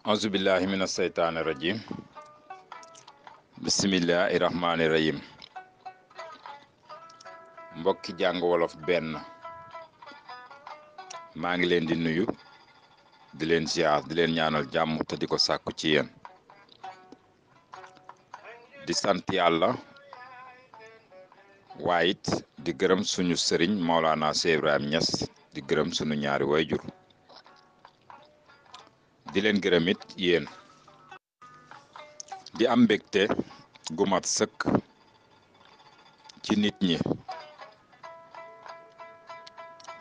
auzu billahi mina seytaani rajim bismillahi rahmaani rahim mbokki jàng wolof benn maa ngi leen di nuyu di leen ziar di leen ñaanal jàmm te di ko sàkku ci yéen di sant yàlla waaye it di gërëm suñu sëriñ Maolana Cheikh Ibrahim Niass di gërëm suñu ñaari wayjur di leen gërëm it yéen di am mbégte gu mat sëkk ci nit ñi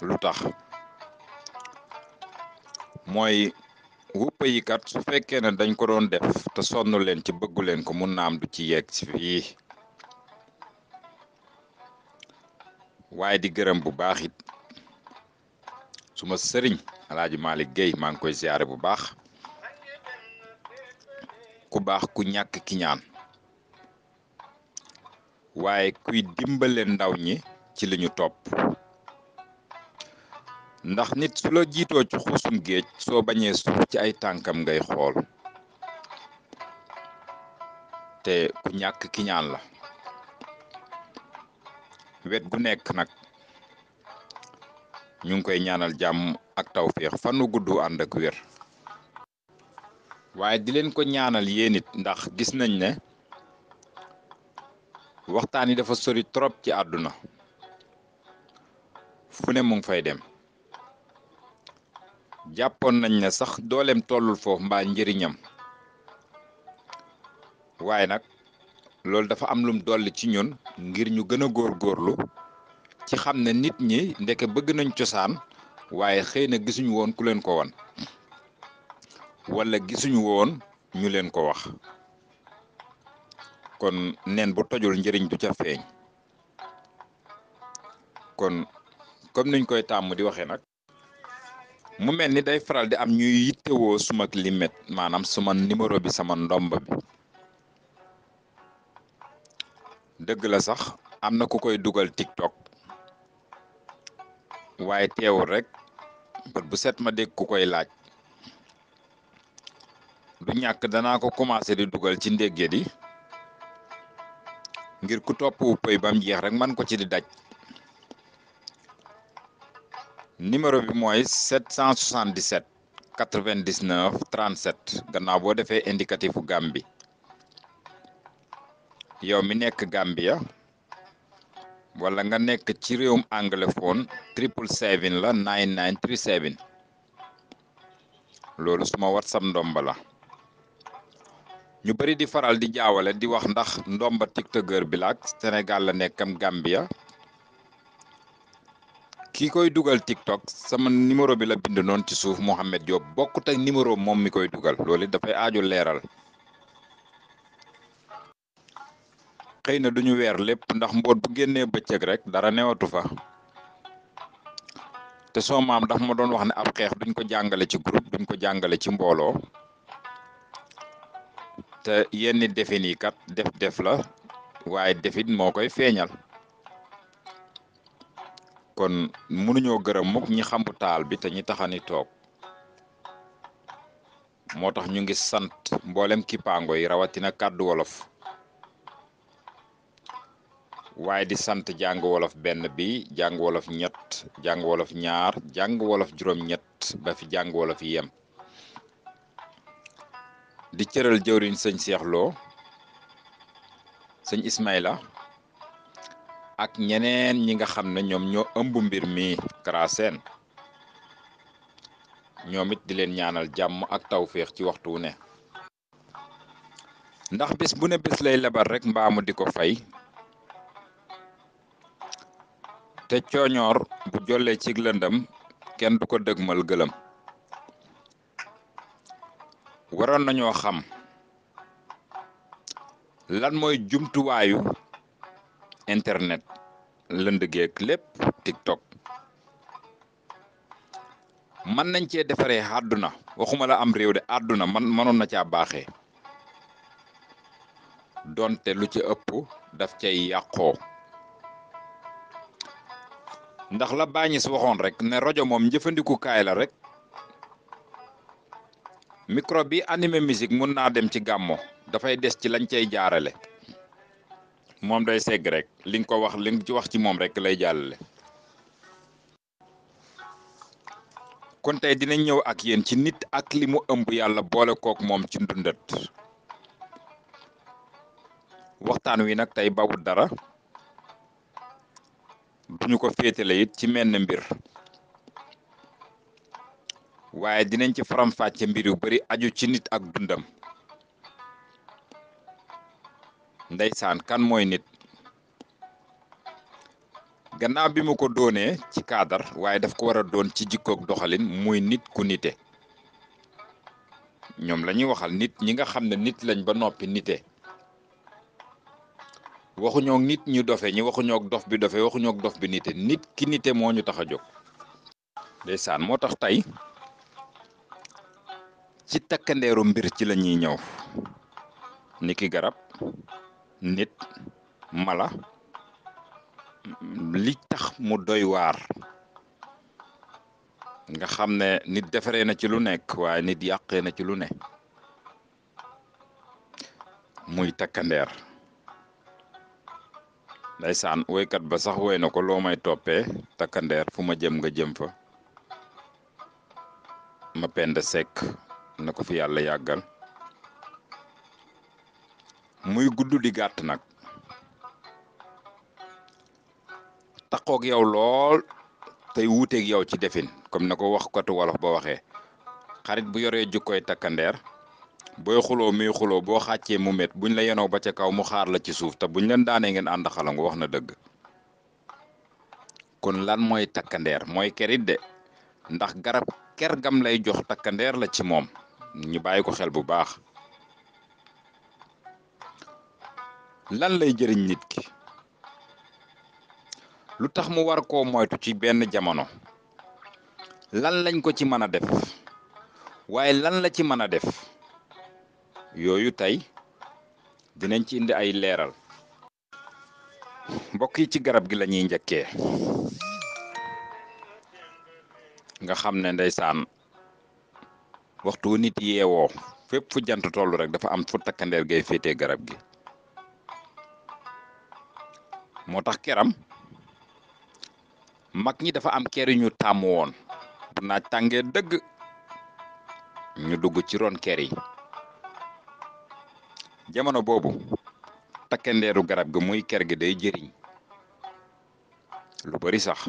lu tax mooy wuppa yi kat su fekkee ne dañ ko doon def te sonn leen ci bëggu leen ko mun na am du ci yegg ci fii waaye di gërëm bu baax it suma sëriñ Alaaji Malick Guèye maa ngi koy ziare bu baax ku baax ku ñàkk ki ñaan waaye kuy dimbale ndaw ñi ci li ñu topp ndax nit su la jiitoo ci xuusum géej soo bañee suuf ci ay tànkam ngay xool te ku ñàkk ki ñaan la wet gu nekk nag ñu ngi koy ñaanal jàmm ak tawféex fanu gudd ànd ak wér waaye di leen ko ñaanal yéen it ndax gis nañ ne waxtaan yi dafa sori trop ci àdduna fu ne mu ngi fay dem jàppoon nañ ne sax dooleem tollul foofu mbaa njëriñam waaye nag loolu dafa am lum dolli ci ñun ngir ñu gën a góorgóorlu ci xam ne nit ñi ndeke bëgg nañ cosaan waaye xëy na gisuñu woon ku leen ko wan wala gisuñu woon ñu leen ko wax kon nen bu tojul njëriñ du ca feeñ kon comme niñ koy tàmm di waxee nag mu mel ni day faral di am ñuy yittewoo suma limet maanaam suma numéro bi sama ndomb bi dëgg la sax am na ku koy dugal TikTok waaye teewul rek bët bu set ma dégg ku koy laaj du ñàkk danaa ko commencé di dugal ci ndégge di ngir ku topp wu pëy bam jeex rek man ko ci di daj numéro bi mooy 777 99 37 gannaaw boo defee indicatifu Gambie yow mi nekk Gambia wala nga nekk ci réewum anglophone 777 la 9937 loolu suma WhatsApp ndomba la ñu bari di faral di jaawale di wax ndax ndomba tiktokeur bi la ak Sénégal la nekkam Gambia kii koy dugal TikTok sama numéro bi la bind noonu ci suuf Mohamed Diop bokkut ak numéro moom mi koy dugal loolu it dafay aaju leeral xëy na duñu weer lépp ndax mboot bu génnee bëccëg rek dara newatu fa te soo maam daf ma doon wax ne ab xeex duñ ko jàngale ci groupe duñ ko jàngale ci mbooloo te yenn defin yi kat def la waaye defit moo koy feeñal kon mënuñoo gërëm mukk ñi xambu taal bi te ñi taxani toog moo tax ñu ngi sant mboolem kippaango yi rawatina kàddu wolof waaye di sant jàng wolof benn bi jàng wolof ñett jàng wolof ñaar jàng wolof juróom-ñett ba fi jàng wolof yi yem di cëral jëwriñ sëñ Cheikh Lo sëñ Ismaïla ak ñeneen ñi nga xam ne ñoom ñoo ëmb mbir mi Karaaseen ñoom it di leen ñaanal jàmm ak tawféex ci waxtu wu ne ndax bés bu ne bés lay lebal rek mbaamu di ko fay te cooñoor bu jollee ci lëndëm kenn du ko dëgmal gëlëm waroon nañoo xam lan mooy jumtuwaayu internet lënd geek lépp TikTok mën nañ cee defaree àdduna waxuma la am réew de àdduna mënoon na caa baaxee donte lu ci ëpp daf cay yàqoo ndax la bàññis waxoon rek ne rajo moom njëfandikukaay la rek micro bi animé musique mun naa dem ci gàmmo dafay des ci lañ cay jaarale moom day segg rek li nga ko wax li nga ci wax ci moom rek lay jàllale. kon tey dinañ ñëw ak yéen ci nit ak li mu ëmb yàlla boole kook moom ci ndundat waxtaan wi nag tey bawut dara duñu ko féetale it ci menn mbir waaye dinañ ci faram-fàcce mbir yu bari aju ci nit ak dundam. ndeysaan kan mooy nit gannaaw bi mu ko doonee ci cadre waaye daf ko war a doon ci jikkoog doxalin muy nit ku nite ñoom la ñuy waxal nit ñi nga xam ne nit lañ ba noppi nite waxuñoo nit ñu dofe ñi waxuñoo dof bi dofe waxuñoo dof bi nite nit ki nite moo ñu tax a jóg. ndeysaan moo tax tey ci takkandeeru mbir ci la ñuy ñëw niki garab nit mala li tax mu doy waar nga xam ne nit defaree na ci lu nekk waaye nit yàqee na ci lu ne muy takkandeer. ndeysaan woykat ba sax woy na ko loo may toppee takkandeer fu ma jëm nga jëm fa ma pend sekk na ko fi yàlla yàggal. muy gudd di gàtt nag taqoog yow lool tey wuuteeg yow ci defin comme na ko wax katu wolof ba waxee xarit bu yoree jukkoy takkandeer booy xuloo muy xuloo boo xàccee mu met buñ la yenoo ba ca kaw mu xaar la ci suuf te buñ leen daanee ngeen ànd xalangu wax na dëgg. kon lan mooy takkandeer mooy kerit de ndax garab ker gam lay jox takkandeer la ci moom ñu bàyyi ko xel bu baax. lan lay jëriñ nit ki lu tax mu war koo moytu ci benn jamono lan lañ ko ci mën a def waaye lan la ci mën a def yooyu tey dinañ ci indi ay leeral. mbokk yi ci garab gi la ñuy njëkkee nga xam ne ndeysaan waxtu wu nit yeewoo fépp fu jant toll rek dafa am fu takkandeer gay féetee garab gi moo tax keram mag ñi dafa am ker yu ñu tàmm woon bu naaj tàngee dëgg ñu dugg ci ron ker yi jamono boobu takkandeeru garab gi muy ker gi day jëriñ lu bari sax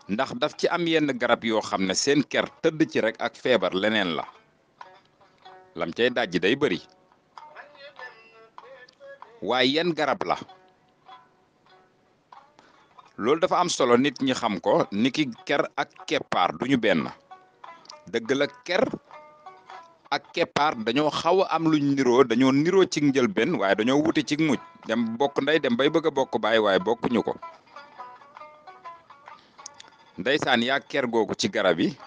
ndax daf ci am yenn garab yoo xam ne seen ker tëdd ci rek ak feebar leneen la lam cay dajji day bari waaye yenn garab la loolu dafa am solo nit ñi xam ko niki ker ak keppaar duñu benn dëgg la ker ak keppaar dañoo xaw a am luñ niroo dañoo niroo ci njëlbeen waaye dañoo wuti ci mujj dem bokk ndey dem bay bëgg a bokk baay waaye bokkuñu ko. ndeysaan yaa ker googu ci garab yi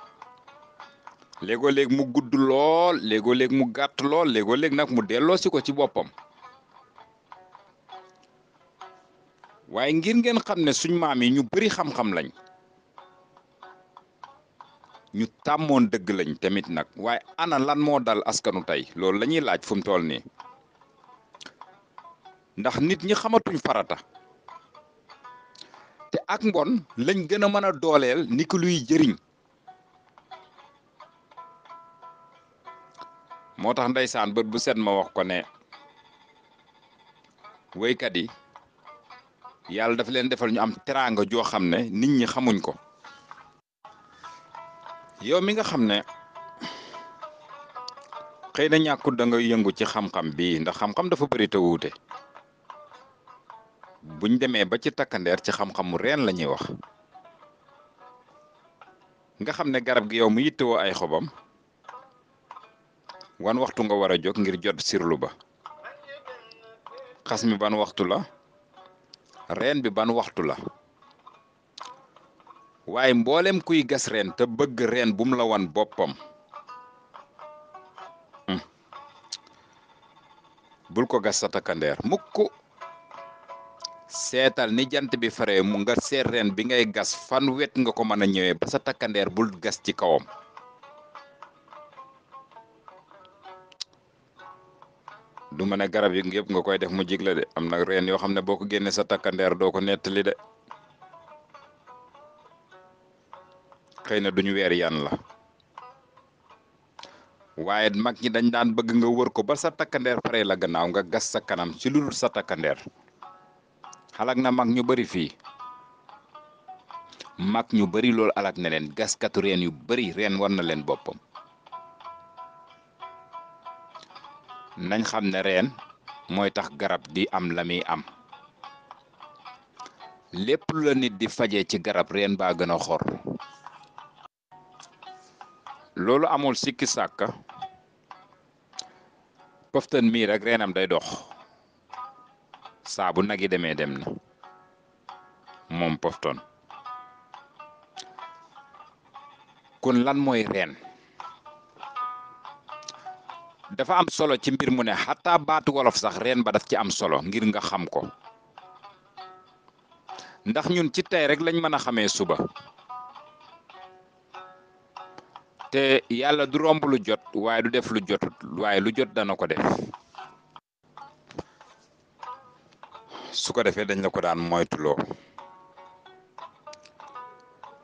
léegoo léeg mu gudd lool léegoo léeg mu gàtt lool léegoo léeg nag mu delloo si ko ci boppam waaye ngir ngeen xam ne suñ maam yi ñu bari xam-xam lañ ñu tàmmoon dëgg lañ tamit nag waaye ana lan moo dal askanu tey loolu la ñuy laaj fu mu toll nii ndax nit ñi xamatuñ farata te ak mbon lañ gën a mën a dooleel ni ki luy jëriñ moo tax ndeysaan bët bu set ma wax ko ne woykat yi yàlla dafa leen defal ñu am teraanga joo xam ne nit ñi xamuñ ko yow mi nga xam ne xëy na ñàkkut da nga yëngu ci xam-xam bi ndax xam-xam dafa bëri te wuute buñ demee ba ci takkandeer ci xam-xamu reen la ñuy wax nga xam ne garab gi yow mu yittewoo ay xobam wan waxtu nga war a jóg ngir jot sirlu ba xas mi ban waxtu la reen bi ban waxtu la waaye mboolem kuy gas reen te bëgg reen bum la wan boppam bul ko gas sa takkandeer mukk seetal ni jant bi fare mu nga seet reen bi ngay gas fan wet nga ko mën a ñëwee ba sa takkandeer bul gas ci kawam du ma ne garab yi yëpp nga koy def mu jig la de am na reen yoo xam ne boo ko génnee sa takkandeer doo ko nettali de xëy na duñu weer yan la waaye mag ñi dañ daan bëgg nga wër ko ba sa takkandeer pare la gannaaw nga gas sa kanam ci lu dul sa takkandeer xalak na mag ñu bari fii mag ñu bari loolu alak ne leen gaskatu reen yu bari reen war na leen boppam nañ xam ne reen mooy tax garab di am la muy am lépp lu la nit di faje ci garab reen baa gën a xor loolu amul sikki sàkka poftan mii rek reenam day dox saa bu nag yi demee dem na moom pofton kon lan mooy reen dafa am solo ci mbir mu ne xataa baatu wolof sax reen ba daf ci am solo ngir nga xam ko ndax ñun ci tey rek lañ mën a xamee suba te yàlla du romb lu jot waaye du def lu jotut waaye lu jot dana ko def su ko defee dañ la ko daan moytuloo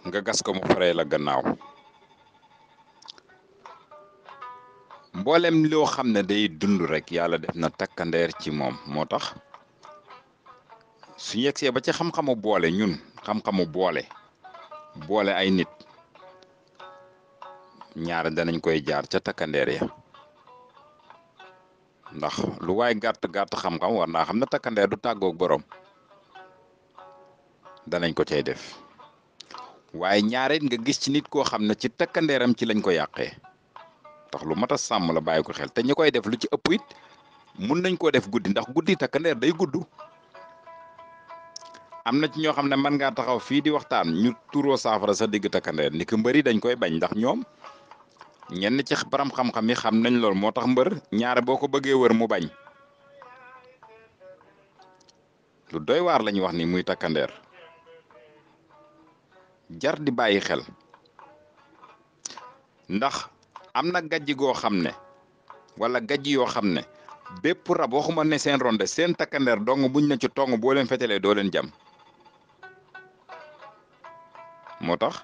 nga gas ko mu faree la gannaaw mboolem loo xam ne day dund rek yàlla def na takkandeer ci moom moo tax su yegsee ba ci xam-xamu boole ñun xam-xamu boole ay nit ñaar danañ koy jaar ca takkandeer ya ndax lu waay gàtt xam-xam war naa xam ne takkandeer du tàggoog borom danañ ko cay def waaye ñaareel nga gis ci nit koo xam ne ci takkandeeram ci lañ ko yàqee tax lu mat a sàmm la bàyyi ko xel te ñi koy def lu ci ëpp it mun nañ koo def guddi ndax guddi takkandeer day gudd am na ci ñoo xam ne mën ngaa taxaw fii di waxtaan ñu turoo saafara sa digg takkandeer ni ko mbëri dañ koy bañ ndax ñoom ñenn ci baram xam-xam yi xam nañ lool moo tax mbër ñaare boo ko bëggee wër mu bañ lu doy waar lañu wax ni muy takkandeer jar di bàyyi xel ndax am na gajji goo xam ne wala gajji yoo xam ne bépp rab waxuma ne seen ronde seen takkandeer dong buñ ne ci tong boo leen fetelee doo leen jam moo tax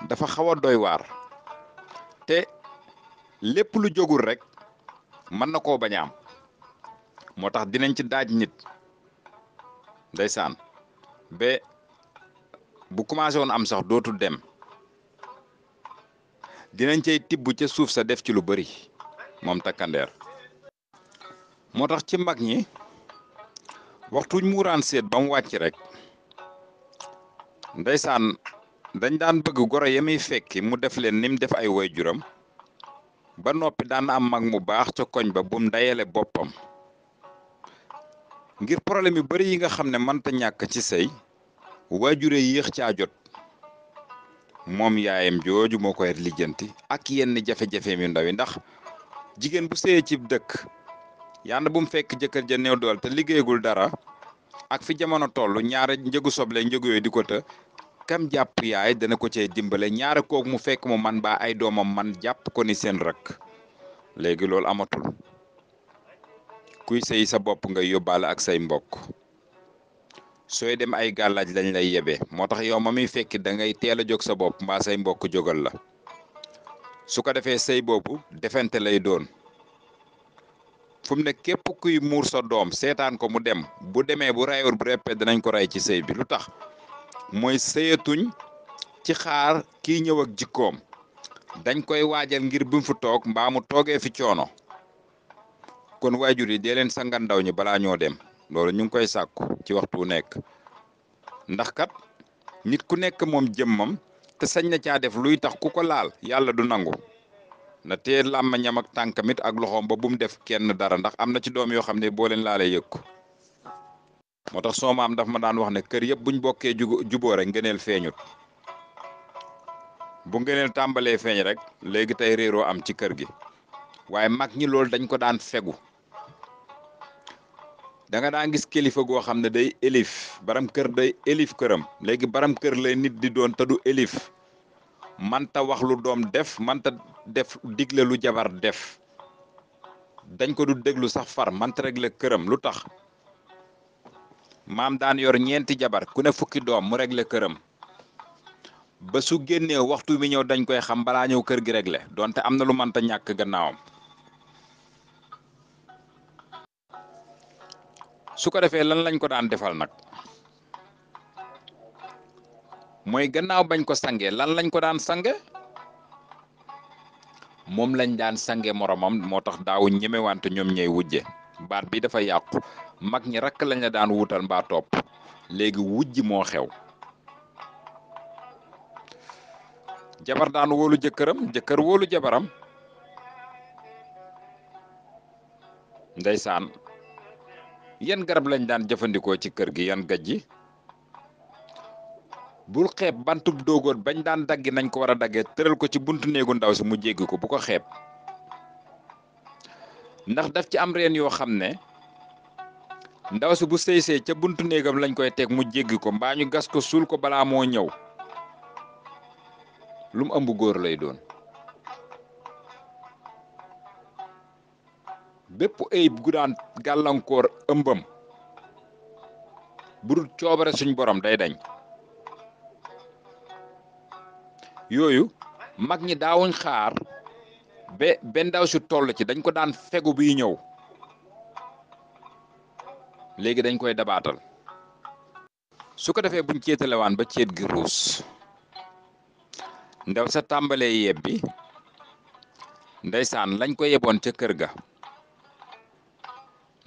dafa xaw a doy waar te lépp lu jógul rek mën na koo bañ a am moo tax dinañ ci daaj nit ndeysaan ba bu commencé woon am sax dootul dem dinañ cay tibb ca suuf sa def ci lu bari moom takkandeer moo tax ci mag ñi waxtuñ muuraan seet ba mu wàcc rek ndeysaan dañ daan bëgg goro ya muy fekki mu def leen ni mu def ay waajuram ba noppi daan am mag mu baax ca koñ ba bum dayale boppam ngir problème yu bari yi nga xam ne mënta ñàkk ci sëy waajure yéex caa jot moom yaayam jooju moo koy lijjanti ak yenn jafe-jafe yu ndaw yi ndax jigéen bu sëyee ci dëkk yàlla bu mu fekk jëkkër ja néew dool te liggéeyagul dara ak fi jamono toll ñaare njëgu soble njëgu yooyu di ko të kam jàpp yaay dana ko cee dimbale ñaare kooku mu fekk mu man ba ay doomam man jàpp ko ni seen rek léegi loolu amatul kuy sëy sa bopp nga yóbbaale ak say mbokk sooy dem ay gàllaaj lañ lay yebe moo tax yow ma muy fekki da ngay teel a jóg sa bopp mbaa say mbokk jógal la su ko defee sëy boobu defente lay doon fu mu ne képp kuy muur sa doom seetaan ko mu dem bu demee bu rayul bu reppee danañ ko ray ci sëy bi lu tax mooy sëyatuñ ci xaar kii ñëw ak jikkoom dañ koy waajal ngir bu mu fu toog mbaa mu toogee fi coono kon waajur yi dee leen sanga ndaw ñi balaa ñoo dem loolu ñu ngi koy sàkku ci waxtu wu nekk ndax kat nit ku nekk moom jëmmam te sañ na caa def luy tax ku ko laal yàlla du nangu na tee làmmiñam ak tànkamit ak loxoom ba bu mu def kenn dara ndax am na ci doom yoo xam ne boo leen laalee yëg ko moo tax soo maam daf ma daan wax ne kër yëpp buñ bokkee juboo rek ngëneel feeñut bu ngëneel tàmbalee feeñ rek léegi tey réeroo am ci kër gi waaye mag ñi loolu dañ ko daan fegu da nga daan gis kilifa goo xam ne day élif baram kër day élif këram léegi baram kër lay nit di doon te du élif manta wax lu doom def manta def digle lu jabar def dañ ko du déglu sax far manta régler këram lu tax maam daan yor ñeenti jabar ku ne fukki doom mu régler këram ba su génnee waxtu bi ñëw dañ koy xam balaa ñëw kër gi régler donte am na lu mënta ñàkk gannaawam su ko defee lan lañ ko daan defal nag mooy gannaaw bañ ko sange lan lañ ko daan sange moom lañ daan sange moromam moo tax daawu ñemewante ñoom ñey wujje baat bi dafa yàqu mag ñi rakk lañ la daan wutal mbaa topp léegi wujj moo xew jabar daan wóolu jëkkëram jëkkër wóolu jabaram ndeysaan yan garab lañ daan jëfandikoo ci kër gi yan gaj ji bul xeeb bantub doogoon bañ daan daggi nañ ko war a daggee tëral ko ci buntu néegu ndaw si mu jéggi ko bu ko xeeb ndax daf ci am reen yoo xam ne ndaw si bu sëy ca buntu néegam lañ koy teg mu jéggi ko mbaa ñu gas ko suul ko balaa moo ñëw lu mu ëmb góor lay doon bépp ayib gu daan gàllankoor ëmbam bu dul coobare suñ borom day dañ yooyu mag ñi daawuñ xaar ba benn ndaw si toll ci dañ ko daan fegu biy ñëw léegi dañ koy dabaatal su ko defee buñ ceetalewaan ba ceet gi ruus ndaw sa tàmbalee yebbi ndeysaan lañ ko yeboon ca kër ga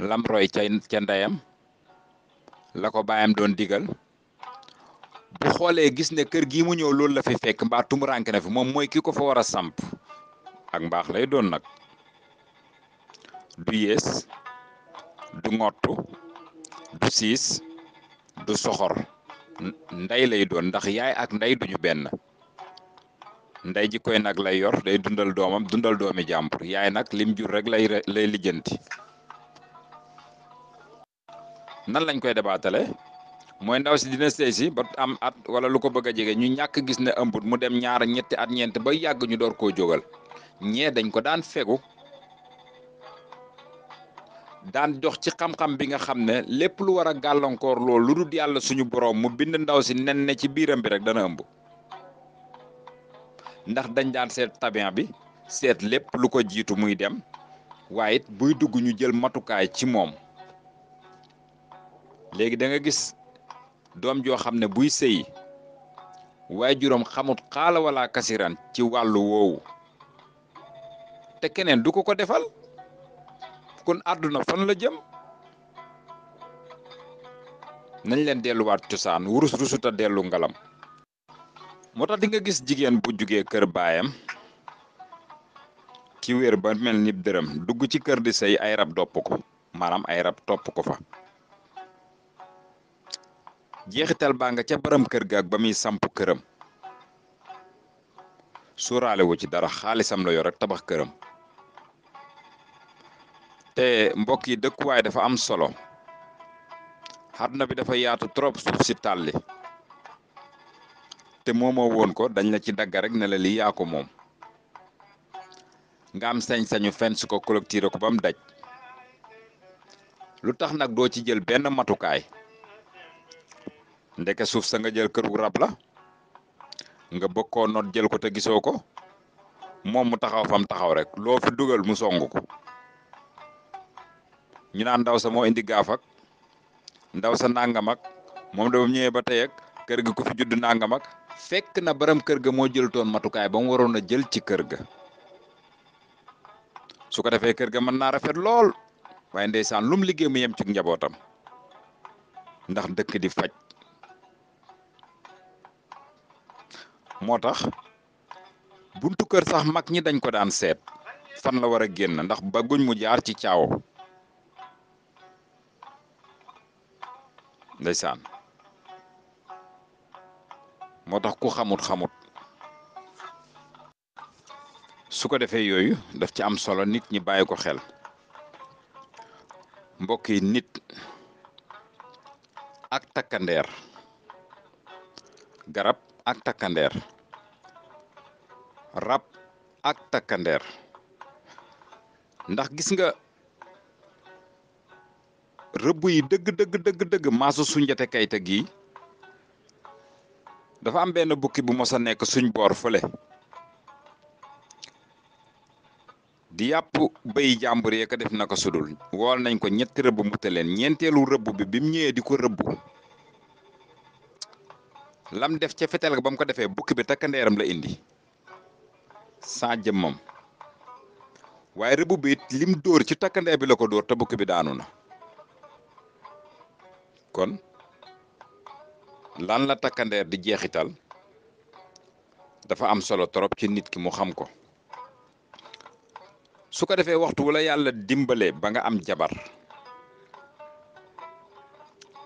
lam roy ca ndeyam la ko baayam doon digal bu xoolee gis ne kër gii mu ñëw loolu la fi fekk mbaa tumuranke na fi moom mooy ki ko fa war a samp ak mbaax lay doon nag du yées du ngottu du siis du soxor ndey lay doon ndax yaay ak ndey duñu benn ndey ji koy nag lay yor day dundal doomam dundal doomi jàmbur yaay nag lim jur rek lay lijjanti nan lañ koy debaatale mooy ndaw si dina sëy si ba am at wala lu ko bëgg a jege ñu ñàkk gis ne ëmbut mu dem ñaar ñetti at ñeent ba yàgg ñu door koo jógal ñee dañ ko daan fegu daan dox ci xam-xam bi nga xam ne lépp lu war a gàllankoor loolu lu dul yàlla suñu borom mu bind ndaw si nen ne ci biiram bi rek dana ëmb ndax dañ daan seet tabian bi seet lépp lu ko jiitu muy dem waaye it buy dugg ñu jël matukaay ci moom léegi da nga gis doom joo xam ne buy sëyi waaye juróom xamut xaala wala kasiran ci wàllu woowu te keneen du ko defal kon àdduna fan la jëm nañ leen delluwaat cosaan wurus rusuta dellu ngalam moo tax di nga gis jigéen bu jugee kër baayam ci wér ba mel ni dërëm dugg ci kër di sëy ay rab dopp ko maanaam ay rab topp ko fa jeexital baa nga ca baram kër ga ak ba muy samp këram suuraale wu ci dara xaalisam la yor rek tabax këram te mbokk yi dëkkuwaay dafa am solo àdduna bi dafa yaatu trop suuf si tàlli te moomoo woon ko dañ la ci dagga rek ne la lii yaa ko moom nga am sañ-sañu fens ko collecté ko ba mu daj lu tax nag doo ci jël benn matukaay ndeke suuf sa nga jël këru rab la nga bëgg koo noot jël ko te gisoo ko moom mu taxaw fam taxaw rek loo fi dugal mu songu ko ñu naan ndaw sa moo indi gaaf ak ndaw sa nangam ak moom da ñëwee ba tey ak kër ga ku fi judd nangam ak fekk na baram kër ga moo jël toon matukaay ba mu waroon a jël ci kër ga su ko defee kër ga mën naa rafet lool waaye ndeysaan lum liggéey mu yem ci njabootam ndax dëkk di faj moo tax buntu kër sax mag ñi dañ ko daan seet fan la war a génn ndax bëgguñ mu jaar ci caawo ndeysaan moo tax ku xamut su ko defee yooyu daf ci am solo nit ñi bàyyi ko xel mbokk yi nit ak takkandeer garab ak takkandeer rab ak takkandeer ndax gis nga rëbb yi dëgg maasu Sunjata Kayta gii dafa am benn bukki bu mos a nekk suñ boor fële di yàpp béy jàmbur yee ko def naka sudul wool nañ ko ñetti rëbb mu leen ñeenteelu rëbb bi mu ñëwee di ko rëbb lam def ca fetel ga ba mu ko defee bukki bi takkandeeram la indi sans jëmmam waaye rëbb bi it lim dóor ci takkandeer bi la ko dóor te bukki bi daanu na kon lan la takkandeer di jeexital dafa am solo trop ci nit ki mu xam ko su ko defee waxtu wala yàlla dimbale ba nga am jabar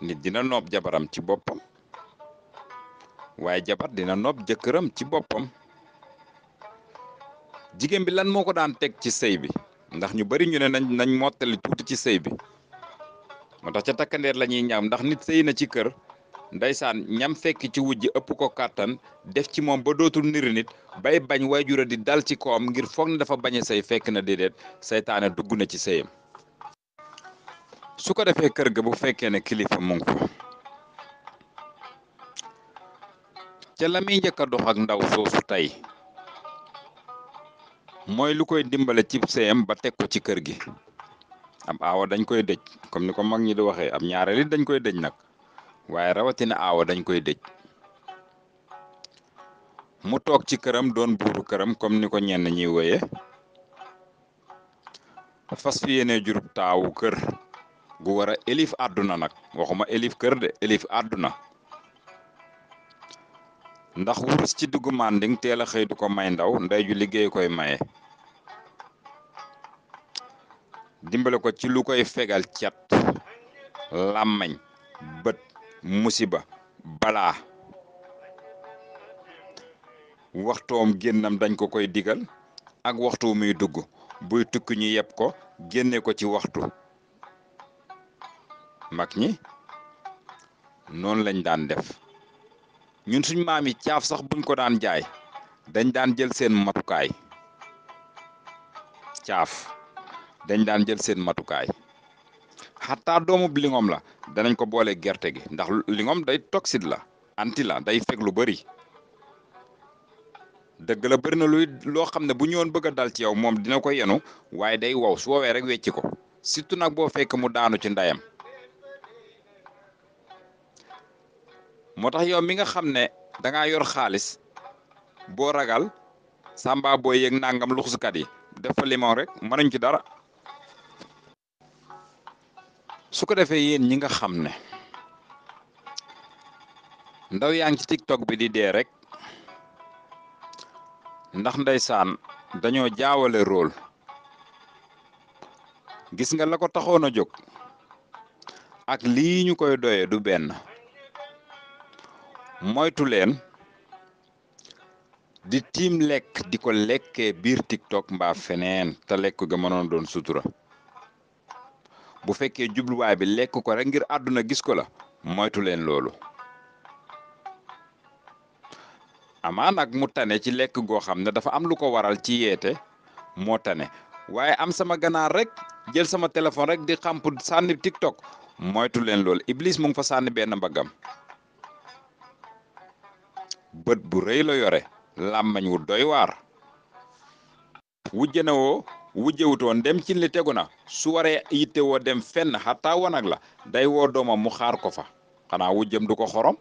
nit dina noob jabaram ci boppam waaye jabar dina noob jëkkëram ci boppam jigéen bi lan moo ko daan teg ci sëy bi ndax ñu bari ñu ne nañ mottali tuuti ci sëy bi moo tax ca takkandeer la ñuy ñaam ndax nit sëy na ci kër ndaysaan ñam fekk ci wujj ëpp ko kàttan def ci moom ba dootul niri nit bay bañ waajura di dal ci kawam ngir foog ne dafa bañ a sëy fekk na déedéet seytaane dugg na ci sëyam su ko defee kër ga bu fekkee ne kilifa mu ngi fa ca la muy njëkk a dox ak ndaw soosu tey mooy lu koy dimbale ci sëyam ba teg ko ci kër gi am aawa dañ koy dëj comme ni ko mag ñi di waxee am ñaareel it dañ koy dëj nag waaye rawatina aawa dañ koy dëj mu toog ci këram doon buuru këram comme ni ko ñenn ñiy woye fas fi yéene jurub taawu kër gu war a élif àdduna nag waxuma élif kër de élif àdduna ndax wurus ci dugg manding teel a xëy du ko may ndaw ndey ju liggéey koy maye dimbale ko ci lu koy fegal cat làmmañ bët musiba balaa waxtoom génnam dañ ko koy digal ak waxtu muy dugg buy tukki ñu yeb ko génne ko ci waxtu mag ñi noonu lañ daan def ñun suñ maam yi caaf sax buñ ko daan jaay dañ daan jël seen matukaay caaf dañ daan jël seen matukaay xataa doomu lingom la danañ ko boole gerte gi ndax lingom day toxique la anti la day fekk lu bari dëgg la bëri na luy loo xam ne bu ñëwoon bëgg a dal ci yow moom dina ko yenu waaye day wow su woowee rek wecci ko surtout nag boo fekk mu daanu ci ndayam moo tax yow mi nga xam ne dangaa yor xaalis boo ragal samba booy yeeg nangam luxuskat yi def fa limon rek mënuñ ci dara su ko defee yéen ñi nga xam ne ndaw yaa ngi ci TikTok bi di dee rek ndax ndeysaan dañoo jaawale rôle gis nga la ko taxoon a jóg ak lii ñu koy doyee du benn moytu leen di tiim lekk di ko lekkee biir TikTok mbaa feneen te lekk ga mënoon doon sutura bu fekkee jubluwaay bi lekk ko rek ngir àdduna gis ko la moytu leen loolu amaa nag mu tane ci lekk goo xam ne dafa am lu ko waral ci yeete moo tane waaye am sama ganaar rek jël sama téléphone rek di xamp sànni TikTok moytu leen loolu Iblis mu ngi fa sànni benn mbaggam bët bu rëy la yore làmmañ wu doy waar wujje na woo wujjewutoon dem ci li tegu na su waree yitte woo dem fenn xataa wanag la day woo doomam mu xaar ko fa xanaa wujjam du ko xorom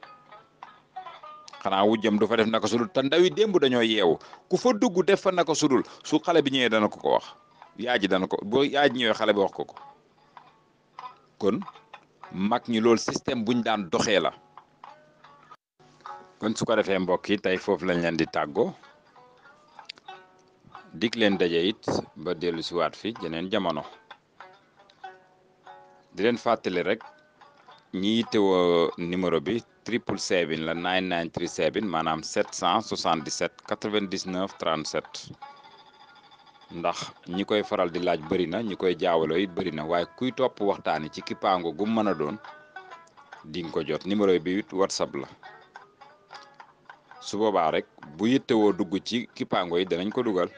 xanaa wujjam du fa def naka sudul te ndawi démb dañoo yeewu ku fa dugg def fa naka sudul su xale bi ñëwee dana ko wax yaay ji dana ko boo yaay ji ñëwee xale bi wax ko kon mag ñi loolu système buñ daan doxee la kon su ko defee mbokk yi tey foofu lañ leen di tàggoo dik leen daje it ba dellu si waat fi jeneen jamono di leen fàttali rek ñi yittewoo numéro bi 777 la 9937 maanaam 777 99 37 ndax ñi koy faral di laaj bëri na ñi koy jaawaloo it bëri na waaye kuy topp waxtaani ci kippaango gu mën a doon di nga ko jot numéro bi it WhatsApp la su boobaa rek bu yittewoo dugg ci kippaango yi danañ ko dugal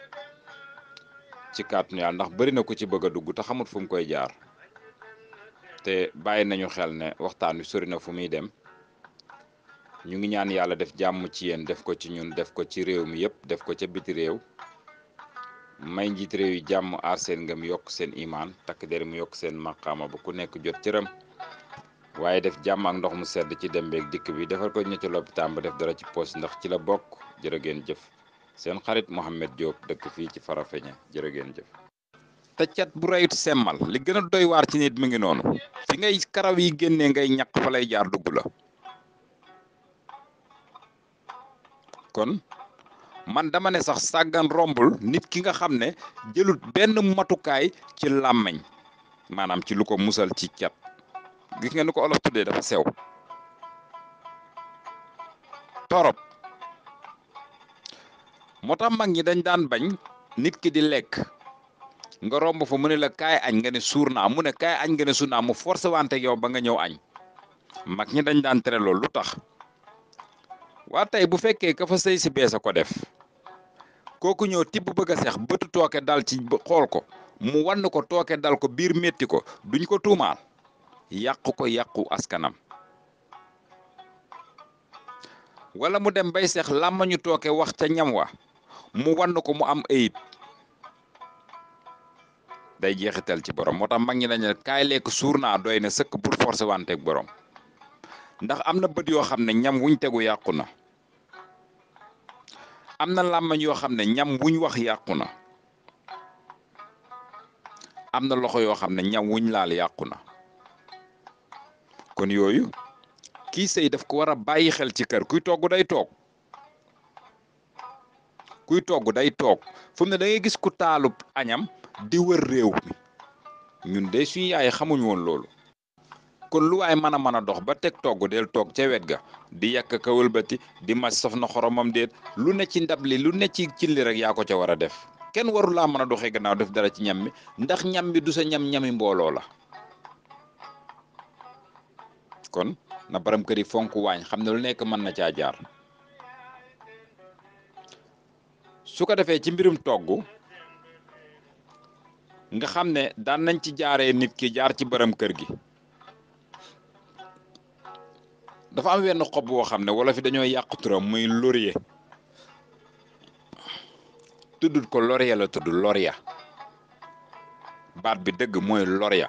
ci kàttanu Yàlla ndax bëri na ku ci bëgg a dugg te xamut fu mu koy jaar te bàyyi nañu xel ne waxtaan wi sori na fu muy dem ñu ngi ñaan yàlla def jàmm ci yéen def ko ci ñun def ko ci réew mi yëpp def ko ca biti réew may njiit réew yi jàmm aar seen ngëm yokk seen imaan takk der mu yokk seen maqaama ba ku nekk jot cëram waaye def jàmm ak ndox mu sedd ci dem beeg dikk bi defal ko ña ci lopitaan ba def dara ci poos ndax ci la bokk jërë ngeen jëf seen xarit Mouhamed Diop dëkk fii ci Farafeñe jërë ngeen jëf. te cat bu rayut semmal li gën a doy waar ci nit mi ngi noonu fi ngay karaw yi génnee ngay ñaq fa lay jaar dugg la kon man dama ne sax sàggan rombul nit ki nga xam ne jëlut benn matukaay ci làmmeñ maanaam ci lu ko musal ci cat gis nga ni ko olof tuddee dafa sew torop moo tax mag ñi dañ daan bañ nit ki di lekk nga romb fa mu ne la kaay añ nga ne suur naa mu ne kaay añ nga ne suur naa mu forcé wante yow ba nga ñëw añ mag ñi dañ daan tere loolu lu tax waa tey bu fekkee ka fa sëy si bees a ko def kooku ñëw tibb bëgg a seex bëtu tooke dal ci xool ko mu wann ko tooke dal ko biir métti ko duñ ko tuumaal yàqu ko yàqu askanam wala mu dem bay seex làmmañu tooke wax ca ñam wa mu wann ko mu am ayib day jeexital ci borom moo tax mag ñi dañ ne kaay lekk suur naa doy na sëkk pour forcer wanteeg borom ndax am na bët yoo xam ne ñam wuñ tegu yàqu na am na làmmañ yoo xam ne ñam wuñ wax yàqu na am na loxo yoo xam ne ñam wuñ laal yàqu na kon yooyu kii sëy daf ko war a bàyyi xel ci kër kuy togg day toog kuy togg day toog fu mu ne da ngay gis ku taalub añam di wër réew mi ñun de suñu yaay xamuñ woon loolu kon lu waay mën a dox ba teg togg del toog ca wet ga di yàq ka wëlbati di màcc saf na xoromam déet lu ne ci ndab li lu ne ci cin li rek yaa ko ca war a def kenn waru laa mën a doxee gannaaw def dara ci ñam mi ndax ñam bi du sa ñami mbooloo la kon na baram kër yi fonk waañ xam ne lu nekk mën na caa jaar su ko defee ci mbirum togg nga xam ne daan nañ ci jaaree nit ki jaar ci baram kër gi dafa am wenn xob woo xam ne wala fi dañoo yàq turam muy laurier tuddut ko laurier la tudd laurier baat bi dëgg mooy laurier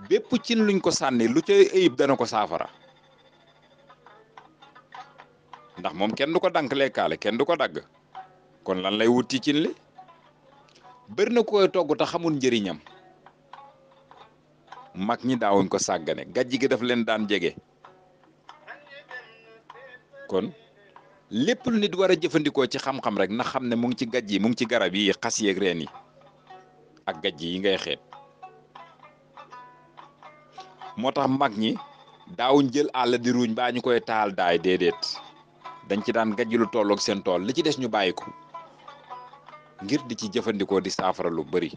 bépp cin luñ ko sànni lu ca ayib dana ko saafara ndax moom kenn du ko dank lekkaale kenn du ko dagg kon lan lay wut ci cin li bëri na koy togg te xamul njëriñam mag ñi daawuñ ko sàggane gàjji gi daf leen daan jege kon lépp lu nit war a jëfandikoo ci xam-xam rek na xam ne mu ngi ci gàjj yi mu ngi ci garab yi xas yeeg reen yi ak gàjj yi ngay xeet moo tax mag ñi daawuñ jël àll di ruuñ baa ñu koy taal daay déedéet dañ ci daan gàjj lu tolloog seen tool li ci des ñu bàyyi ko ngir di ci jëfandikoo di saafara lu bari